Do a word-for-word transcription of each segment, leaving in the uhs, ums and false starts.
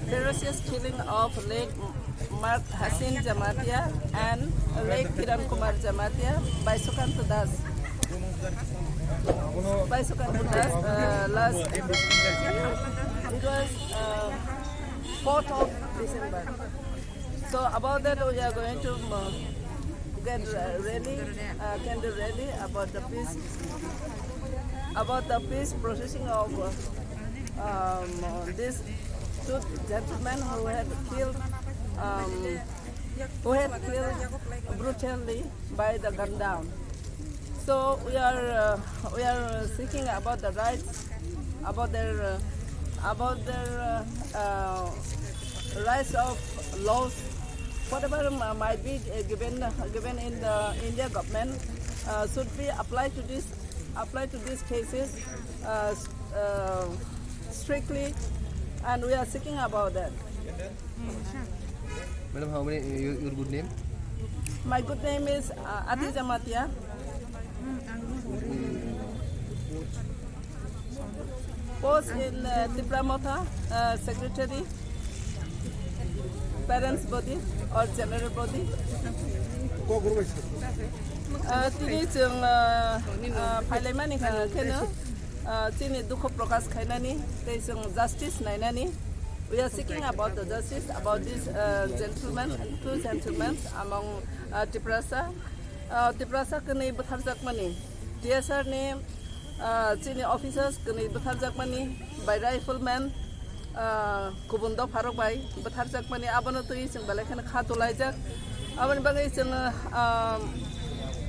Ferocious killing of late Mark Hasin Jamatia and late Kiran Kumar Jamatia by Sukanta Das. By Sukanta Das, uh, last, it was uh, fourth of December. So about that, we are going to uh, get uh, rally, uh, candle rally about the peace, about the peace processing of uh, um, these two gentlemen who had killed, um, who had killed brutally by the gun down. So we are uh, we are seeking about the rights, about their uh, about their uh, uh, rights of laws, whatever m- might be uh, given given in the India government uh, should be applied to this applied to these cases uh, s- uh, strictly, and we are seeking about that. Madam, how many? Your, your good name? My good name is uh, Ati Jamatia. Post in uh, Tipra Motha, uh, secretary, parents body or general body. Uh, tini chwng uh, uh, phailaimani kha kheno uh, chini dukho prokash khainani tei chwng justice nainani. We are seeking about the justice about this uh, gentleman, two gentlemen among uh, Tiprasa. Uh, Tiprasa kwnwi bwtharjakmani T S R ni uh, chini officers kwnwi bwtharjakmani by rifleman uh, kubun dopharok bai bwtharjakmani abono twi chwng belai kheno kha tulaijak. Aboni bagwi chwng uh,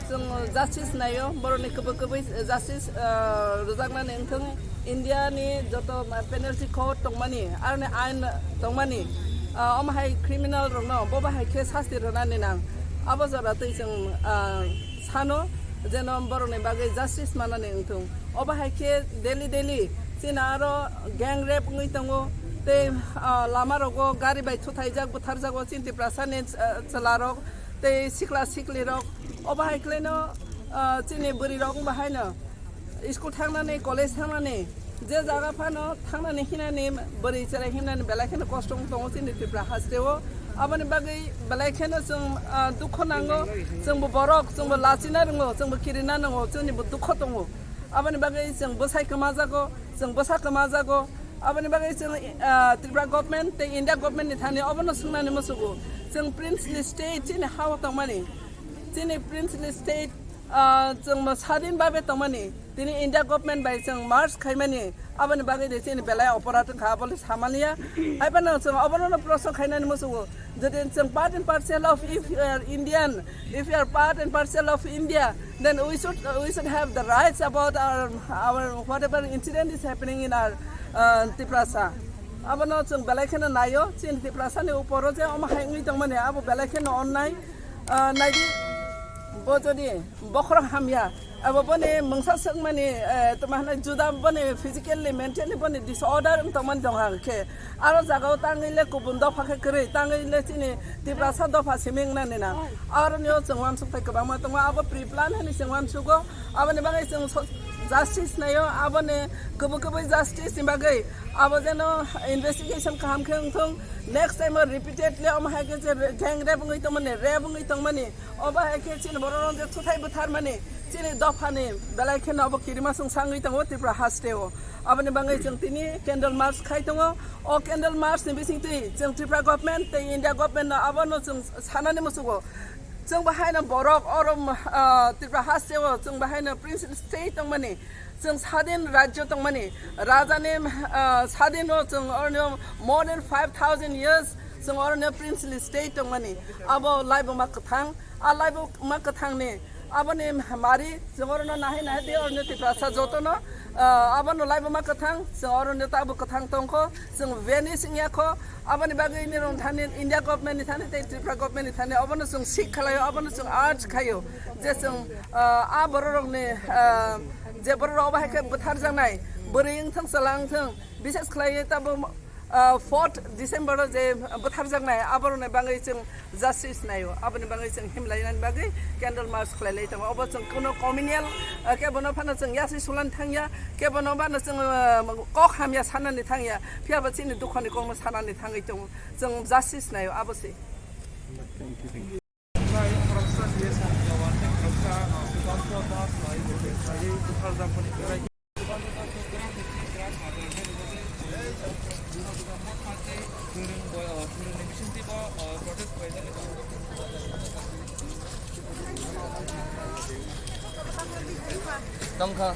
chwng justice naio, borokni kwbwi kwbwi justice uh, rwjaknani wngthong. India ni joto ma- penalty court tongmani, aroni ain tongmani, ah, omo hai criminal rokno bobo hai khe sasti rwnani nang. Abo jora twi chwng ah, sano jeno borokni bagwi justice manani wngthong. Obo hai khe daily daily chini aro gang rape wngwi tongo, tei ah, lama rogo gari bai thuthaijak bwtharjago chini Tiprasani ah, chwlarok tei sikla siklirok. Obo hai khwlaino ah, chini bwrwirok wngba haino school thangnani, college thangnani, je jaga phano thangnani hinani bwrwi chwrai hinani belai kheno kosto wng tongo chini Tripura hasteo. Aboni bagwi belai kheno chwng ah, dukho nango, chwngbo borok, chwngbo lachina rwngo, chwngbo kirina nango, chwngnibo dukho tongo. Aboni bagwi chwng bwsai kwmajago, chwng bwsa kwmajago. Aboni bagwi chwng ah, Tripura government tei India government ni thani obono swngnani musugo. Chwng princely state chini hao tongmani, chini princely state ah, chwngbo sadin babe tongmani, tini India government bai chwng merge khaimani, aboni bagwi de chini belai oporat wngkha, abole samaliya. Haiphano chwng obono proshno khainani musugo, jodi chwng part and parcel of, if you are Indian, if you are part and parcel of India, then we should we should have the rights about our our whatever incident is happening in our uh, Tiprasa. Abono chwng belai kheno naio, chini Tiprasani uporo je omo hai wngwi tongmani abo belai kheno onnai. Ah, naidi, bo jodi bokhorok hamya, abo boni mungsa swkmani eh, toma hwnai juda boni physically, mentally boni disorder wng tongmani dong hang khe, aro jagao tangwi le kubun dopha khe kwrwi, tangwi le chini Tiprasa dopha simi wngnani nang. Aroni o chwng uansuk thai kwbangma tongo, abo pre plan hwnwi chwng uansugo. Aboni bagwi chwng so- justice naio, aboni kwbwi kwbwi justice ni bagwi abo jeno investigation kaham khe wngthung. Next time o repeatedly omo hai khe je gang rape wngwi tongmani, rape wngwi tongmani, obo hai khe chini borok rok je thuthai bwtharmani, chini dophani belai kheno obo kirima songsa wngwi tongo Tripura hasteo. Aboni bagwi chwng tini candle march khai tongo. O candle march ni bisingtwi chwng Tripura government tei India government no abono chwng sanani musugo. Chwng bo haino borok oro ah, Tripura hasteo chwng bo haino princely state tongmani, chwng sadin rajyo tongmani, rajani ah, sadin o chwng oroni more than five thousand years chwng oroni princely state tongmani. Abo laibuma kwthang, a laibuma kwthangni aboni mari chwng oroni nahai nahai de oroni Tiprasa jotono ah, abono laibuma kwthang, chwng oroni tabo kwthang tongkho, chwng vanish wngya kho. Aboni bagwi nirok thani India government ni thani tei Tripura government ni thani obono chwng seek khlaio, obono chwng urge khaio je chwng ah, a borok rokni ah, je borok rok obo hai khe bwtharjaknai bwrwi wngthang chwla wngthang, bises khlaiwi tabo Ah, fourth December o je bwtharjaknai, aborokni bagwi chwng justice naio, aboni bagwi chwng himlainani bagwi candle march khlailai tongo. Obo chwng kuno communal, ah, khe bono phano chwng yasi sulani thangya, khe bono phano chwng, ah, kok hamya sanani thangya, phiya ba chini dukhoni kokno sanani thangwi tongo. Chwng justice naio, abo se. Tongkha.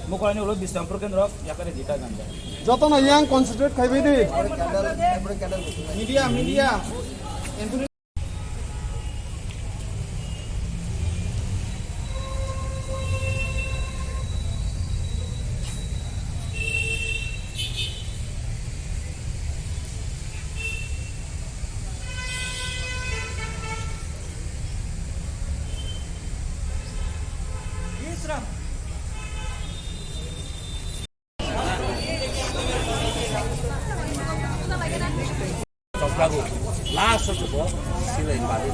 Mukolani ulo Bisrampur kendro yakari dita ganja. Jotono yang concentrate khaibai di. Media, media. Chokhlago, last o bo silai badu